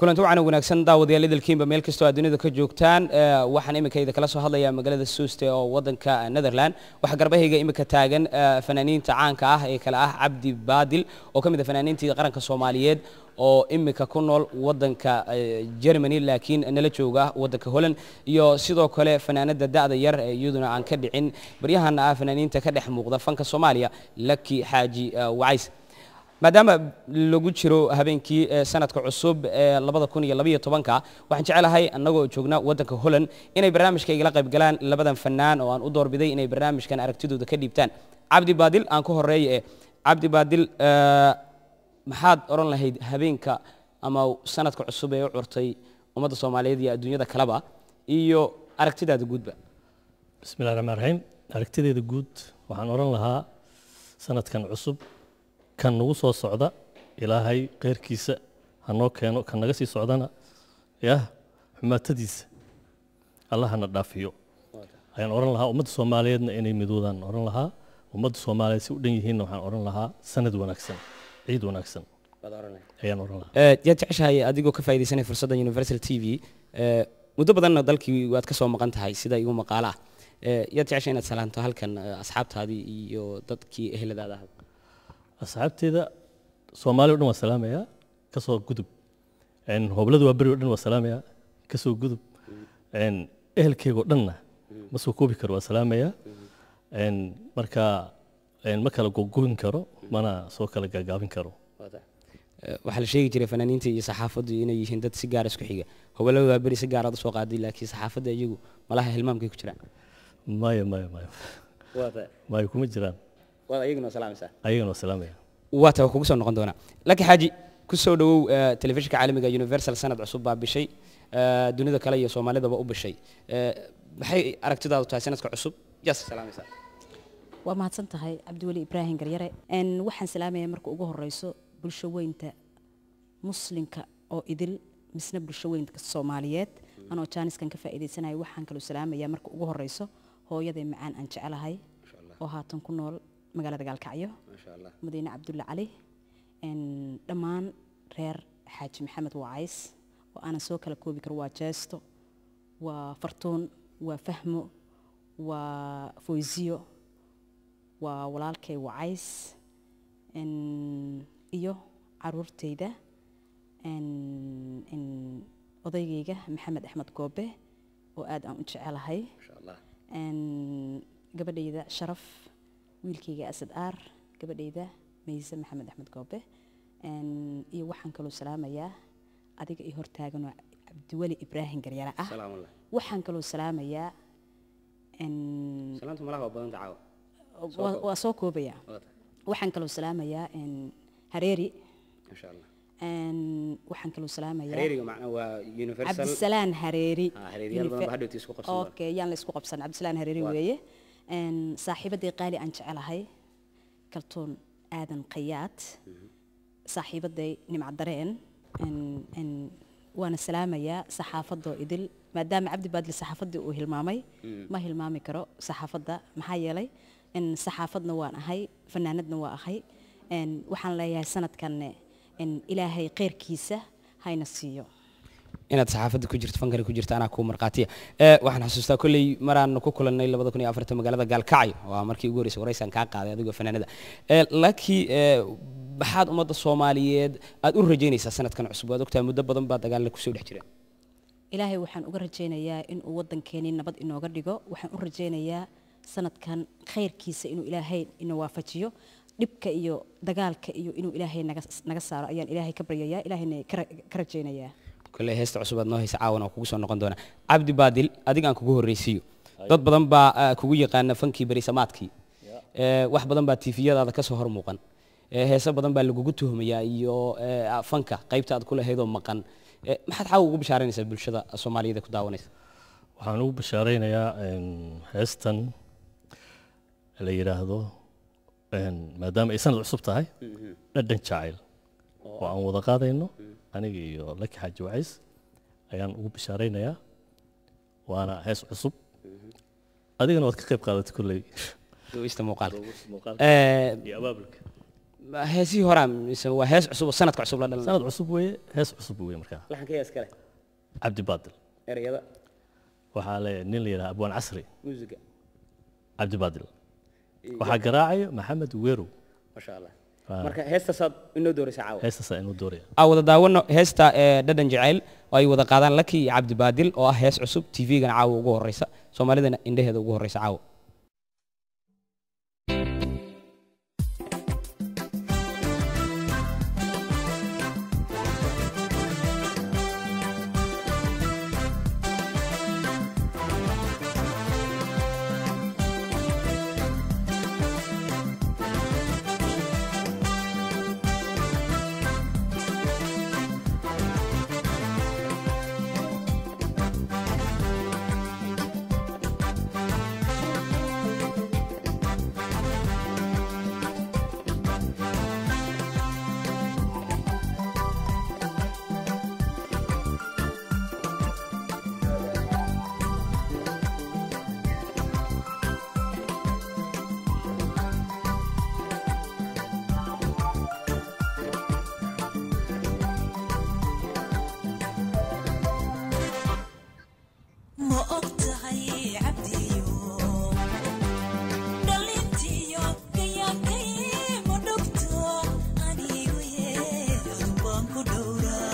Kulanti wacan wanaagsan daawadayaal idilkiinba meel kastoo aad dunida ka joogtaan. Waxaan iminka idin kala soo hadlayaa magaalada Soest oo wadanka Netherland. Waxaa garbahayga iminka taagan fanaaniinta caanka ah ee kale ah Cabdi Baadil oo ka mid ah fanaaniintii qaranka Soomaaliyeed oo iminka ku nool wadanka Germany laakiin nala jooga wadanka Holland, iyo sidoo kale fanaanada da'da yar ee iyaduna aan ka dhicin baryahan ah fanaaniinta ka dhex muuqda fanka Soomaaliya, Lucky Xaaji Wacays. Maadaama lagu jiro habeenkii sanadka cusub ee 2012, waxaan jecelahay annagoo joogna waddanka Holland inay barnaamijka igala qayb galaan labadan fanaan oo aan u doorbiday inay barnaamijkan aragtidooda ka dhiibtaan. Cabdi Baadil aan ku horeeya. Eh, Cabdi Baadil, maxaad odhan lahayd habeenka ama sanadka cusub ee u curtay ummadda Soomaaliyeed iyo adduunyada kaleba, iyo aragtidaada guudba? Bismillahi raxmaan raxiim. Aragtideeda guud waxaan odhan lahaa sanadkan cusub kan nagu soo socda Ilaahay kheyrkiisa ha noo keeno, kan naga sii socdana yah xumaatadiisa Allah hana dhaafiyo ayaan odhan lahaa. Ummadda Soomaaliyeedna inay midoodaan odhan lahaa. Ummadda Soomaaliyeed si u dhan yihiinna waxaan odhan lahaa sanad wanaagsan, ciid wanaagsan ayaan odhan lahaa. Yaad jeceshahay, adigoo ka faaidaysanay fursadda Universal TV, muddo badanna dalkii waad ka soo maqan tahay sida igu maqaalo ah, yaad jeceshahay inaad salaanto halkan, asxaabtaadii iyo dadkii eheladaada ahaa? Asxaabteeda Soomaali o dhan waa salaamayaa, kasoo gudub. Hoblada waa beri o dhan waa salaamayaa, kasoo gudub. Ehelkeyga o dhanna ma soo koobi karo, waa salaamayaa. Marka ma kala gogoyn karo mana soo kala gaagaabin karo. Waxaa la sheegi jiray fanaaniinta iyo saxaafaddu inay yihiin dad si gaar isku xiga. Hobalada waa beri si gaaraad usoo qaaday, laakiin saxaafadda iyagu malaha hilmaamkay ku jiraan. Maya, maya, maya, maya, kuma jiraan. Waad ayaguna salaamaysaa? Ayagana waa salaamaya. Waa taa, kugu soo noqon doonaa. Laki Xaaji, ku soo dhawow telefishinka caalamiga Universal. Sanad cusub baa bishay, dunida kale iyo Soomaalidaba u bishay. Maxay aragtidaadu tahay sanadka cusub? Yaas salaamaysaa? Waa mahadsan tahay, Cabdiweli Ibraahim Garyare. Waxaan salaamayaa marka ugu horeyso bulsho weynta muslimka oo idil, misna bulsho weynta Soomaaliyeed. Anoo jaaniskan ka faa'iidaysanayo, waxaan kaloo salaamayaa marka ugu horeyso hooyaday macaan aan jecelahay oo haatan ku nool magaalada Gaalkacyo, Madiine Cabdulle Cali, dhammaan reer Xaaji Maxamed Wacays oo aanan soo kala koobi karo, waa Jeesto, waa Fartuun, waa Fahmo, waa Foysiyo, waa walaalkay Wacays, iyo caruurtayda, odaygayga Maxamed Axmed Goobe oo aad aan u jecelahay, gabadhayda Sharaf, wiilkayga Asad Aar, gabadhayda Mayse Maxamed Axmed Goobe, iyo waxaan kaloo salaamayaa adiga i hortaaganoo Cabdiweli Ibraahim Garyare ah. Waxaan kaloo salaamayaa waa soo koobaya, waxaan kaloo salaamayaa Hareeri, waxaan kaloo salaamayaa Cabdisalaan Hareeri. Okay, yaan la isku qabsan, Cabdisalaan Hareeri weeye. Saaxiibadii qaali aan jecelahay Kaltuun Aadan Qayaad, saaxiibaday Nimca Dareen, waana salaamayaa saxaafadoo idil. Maadaama Cabdi Baadil saxaafaddii uu hilmaamay, ma hilmaami karo saxaafadda, maxaa yeelay saxaafadna waan ahay, fanaanadna waa ahay. Waxaan leeyahay sanadkanne Ilaahay kheyrkiisa hayna siiyo. Inaad saxaafadda ku jirto, fankana ku jirto, anaa kuu markhaatiya. Waxaan xasuustaa kolley maraan ku kulannay 2004 magaalada Gaalkacyo, waa markii ugu horreysay waraysaan kaa qaaday adigoo fanaanada. Laakiin maxaad ummadda Soomaaliyeed aad u rajaynaysaa sanadkan cusub? Waad ogtahay muddo badan baa dagaalla kusoo dhex jira. Ilaahay waxaan uga rajaynayaa inuu waddankeenii nabad inooga dhigo. Waxaan u rajaynayaa sanadkan khayrkiisa inuu Ilaahay ina waafajiyo. Dhibka iyo dagaalka iyo inuu Ilaahay naga saaro ayaan Ilaahay ka baryayaa, Ilaahayna ka rajaynayaa. Kolley heesta cusub aad noo haysa caawan oo kugu soo noqon doona. Cabdi Baadil, adiga aan kugu horreysiiyo. Dad badan baa kugu yaqaana fankii berisamaadkii, wax badan baa tiifiyadaada kasoo hor muuqan, heese badan baa lagugu tuhmayaa iyo fanka qaybta aad ku lahaydoo maqan. Maxaad xaawa ugu bishaaranaysaa bulshada Soomaaliyeed ee ku daawanaysa? Waxaan ugu bishaaraynayaa heestan la yidhaahdo, maadaama ay sanad cusub tahay, Dhadhan Jacayl, oo aan wada qaadayno aniga iyo Laki Xaaji Wacays ayaan ugu bishaaraynayaa. Waana hees cusub, adigana waad ka qayb qaadatay kolley duubista muuqaalka iyo abaabulka. Heesihii horaa mise waa hees cusub oo sanadka cusub la dhalan? Sanad cusub weeye, hees cusub weeye markaa. Laxanka yaa iskale? Cabdi Baadil. Ereyada? Waxaa le nin la yidhaha Abwaan Casri. Muusiga? Cabdi Baadil. Waxaa garaacayo Maxamed Weerow. Masha Allah. Marka heestaasaad inoo dooraysa caawa? Heestaasaa inoo dooraya. Aan wada daawano heesta ee Dhadhan Jacayl oo ay wada qaadaan Laki iyo Cabdi Baadil, oo ah hees cusub, TV-gana caawa ugu horeysa, Soomaalidana indhaheeda ugu horeysa caawa. Ma og tahay Cabdiyo, dhalintiyo gayaankay ma dhogto anigu yeedu baan ku dhowraa.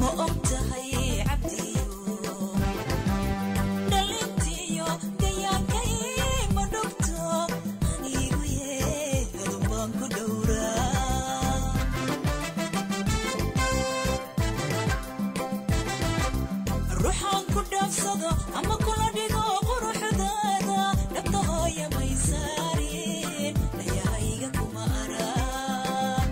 Ma og tahay Cabdiyo, dhalintiyo gayaankay ma dhogto anigu yeedu baan ku dhowraa. Ruuxaan ku dhaafsado ama kula dhigo quruxdaada dhabta hooya may saarin, dhayahayga kuma arag.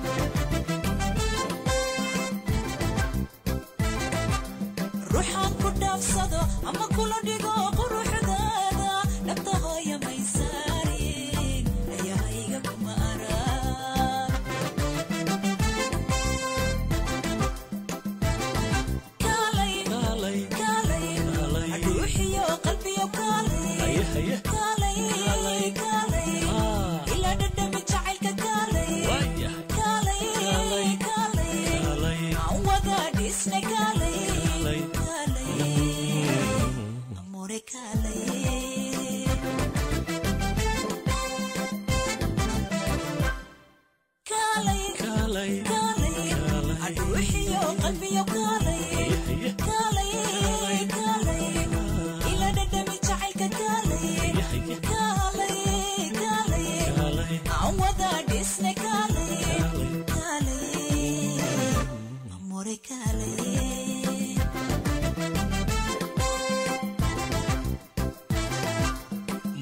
Ruuxaan ku dhaafsado ama kula dhigo quruxdaada dhabta hooya may saarin, dhayahayga kuma arag. Kaalay, kaalay, dhuuxiyo qalbiyo kaalay, kaalay, kaalay, ilaa dhadhami jacaylka kaalay, kaalay, kaalay, aan wada dhisnay kaalay, kaalay, amore kaalay. Kaalay, kaalay, adhuuxiyo qalbiyo kaalay, kaalay, kaalay, ila dhadhami jacaylka kaalay, kaalay, kaalay, aan wada dhisnay kaalay, kaalay, amore kaalay.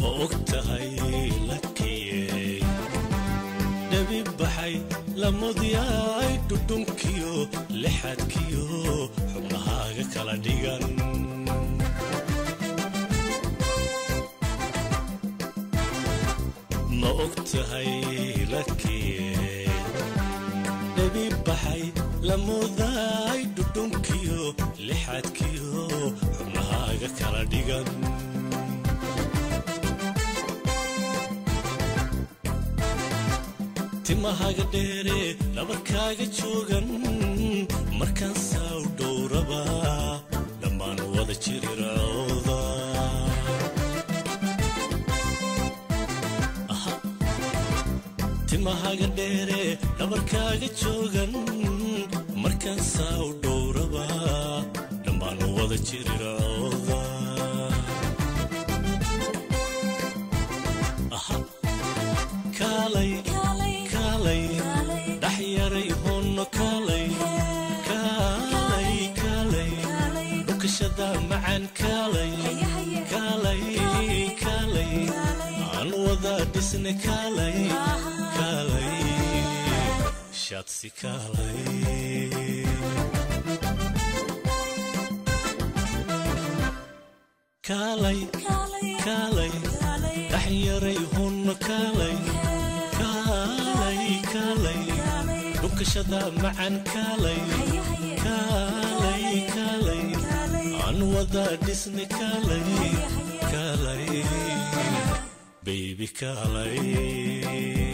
Ma og tahay Lakiyey, dhabi baxay lamudyaay dhudhunkiyo lixadkiyo xubnahaaga kala dhigan? Ma og tahay Lakiyey, dhabi baxay lamudaay dhudhunkiyo lixadkiyo xubnahaaga kala dhigan? Timahaga dheere dhabarkaaga joogan markaan saa u dhowraba dhammaan wada jirircooda. Aha. Timahaga dheere dhabarkaaga joogan markaan saa u dhowraba dhammaan wada jirircooda. Aha. Kaalay, kaalay, dhaxyaray honno kaalay, kaalay, kaalay, dhukashada macaan kaalay, kaalay, kaalay, aan wada dhisne kaalay, kaalay, shaadsi kaalay. Kaalay, kaalay, dhaxyaray honno kaalay, kaalay, kaalay, dhukashada macaan kaalay, kaalay, kaalay, aan wada dhisne kaalay, Kaalay baby kaalay.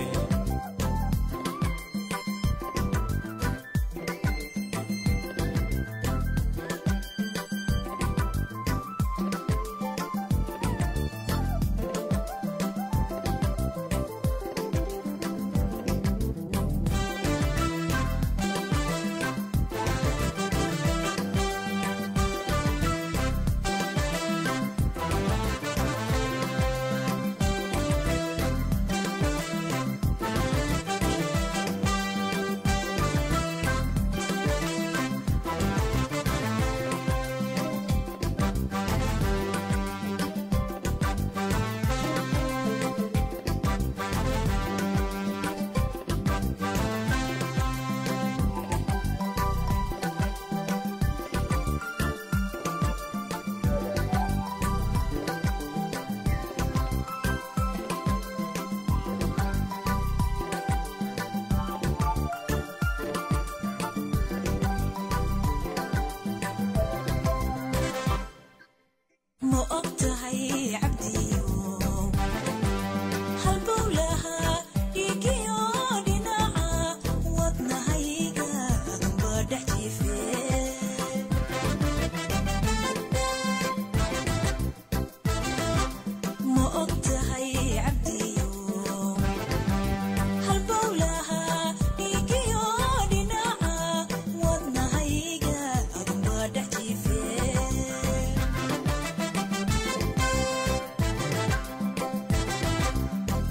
Ma og tahay Cabdiyo, halbowlaha dhiigiyo dhinaca wadnahayga adunba dhex jiife. Ma og tahay Cabdiyo, halbowlaha dhiigiyo dhinaca wadnahayga adunba dhex jiife.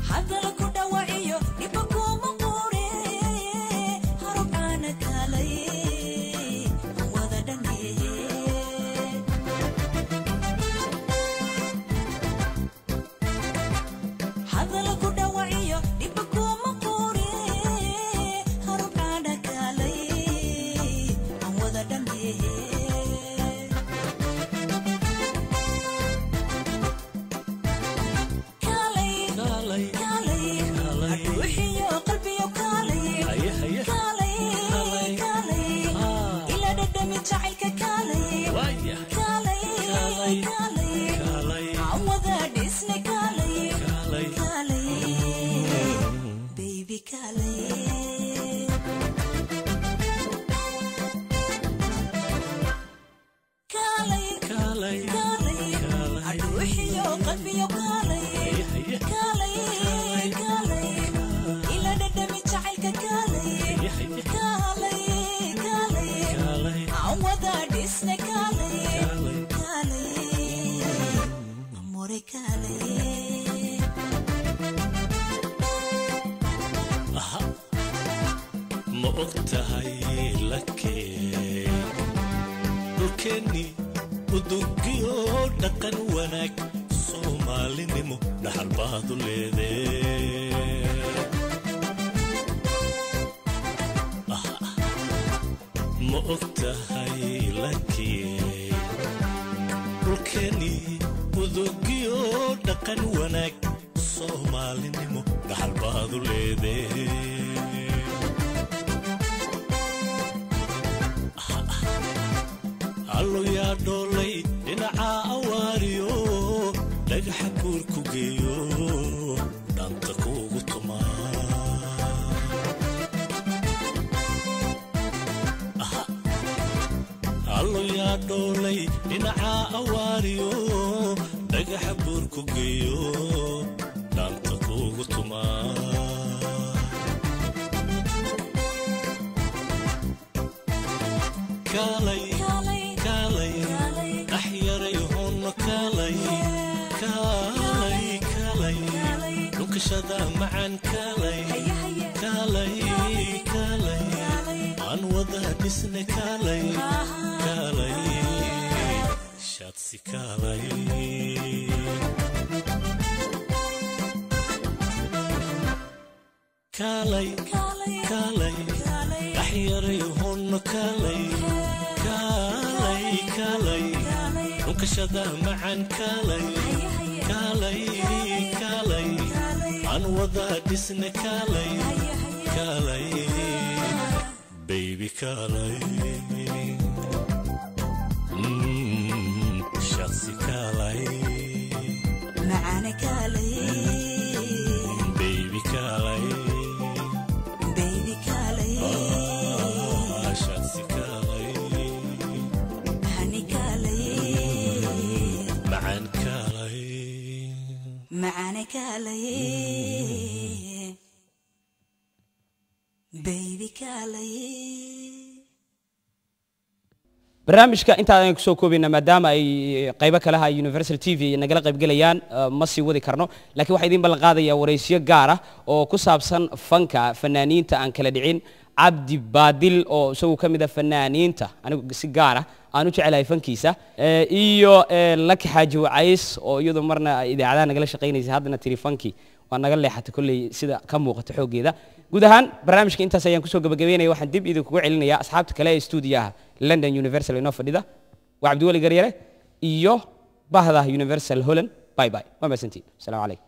Hadal ku dhawaciyo dhiba kuma quure, harub caana kaalay wada dhaneeye. Hadal ku dhawaciyo dhiba kuma quure, harub caana kaalay wada dhaneeye. Kaalay. Kaalay. Kaalay. Kaalay. Hadhuuxiyo qalbiyo kaalay. Haye haye. Kaalay. Kaalay. Kaalay. Ah. Ila dhadhami jacaylka kaalay. Waaya. Kaalay. Kaalay. Kaalay. Kaalay. Aan wada dhisnay kaalay. Kaalay. Kaalay baby kaalay. Kaalay. Kaalay. Kaalay. Kaalay. Hadhuuxiyo qalbiyo kaalay. Haye haye. Kaalay. Kaalay. Ila dhadhami jacaylka kaalay. Haye haye. Kaalay kaalay. Kaalay. Aan wada dhisnay kaalay. Kaalay. Kaalay amore kaalay. Aha. Ma og tahay lakee dhulkeenni udugiyo dhaqan wanaag Soomaalinimo dhaxal baadu leedee. Aha. Ma og tahay lakee dhulkeenni udugiyo dhaqan wanaag Soomaalinimo dhaxal baadu leedee. Allo yaa dhoolay dhinaca awaariyo dhagaxa buur ku geeyo dhanta kuugu tumaa. Aha. Allo yaa dhoolay dhinaca awaariyo dhagaxa buur ku geeyo dhanta kuugu tumaa. Kaalay. Kaalay. Kaalay. Kaalay. Axyaray honno kaalay. Kaalay kaalay. Kaalay. Dhunkashada macaan kaalay. Haye haye. Kaalay kaalay. Kaalay. Aan wada dhisne kaalay. Aha. Kaalay shaadsi kaalay. Kaalay. Kaalay. Kaalay. Kaalay. Axyaray honno kaalay. Kaalay kaalay. Kaalay. Dhunkashada macaan kaalay. Haye haye. Kaalay kaalay. Kaalay. Aan wada dhisne kaalay. Haye haye. Kaalay baby kaalay. Shakhsi kaalay. Macaane kaalay. Baby kaalay. Baby kaalay. Shaksi kaalay. Hani kaalay. Macaan kaalay. Macaane kaalay. Baby kaalay. Barnaamijka intaadaan kusoo koobayna, maadaama ay qaybo kalaha Universal TV nagala qaybgelayaan, ma sii wadi karno, laakiin waxaa idiin ballan qaadaya waraysiyo gaar ah oo ku saabsan fanka fanaaniinta aan kala dhicin. Cabdi Baadil oo isagu ka mid a fanaaniinta anigu si gaar ah aan u jecelahay fankiisa, iyo Laki Xaaji Wacays oo iyadu marna idaacadaha nagala shaqaynaysa, haddana tiri fanki waa naga leexatay kolley sida ka muuqata xooggeeda. Guud ahaan barnaamijka intaas ayaan kusoo gabagabeynaya. Waxaan dib idinkugu celinayaa asxaabta kale ee stuudiyaha London Universal inoo fadhida. Waa Cabdiweli Garyare iyo bahda Universal Holland. Bye bye, waa mahadsantiin, asalaamu calaykum.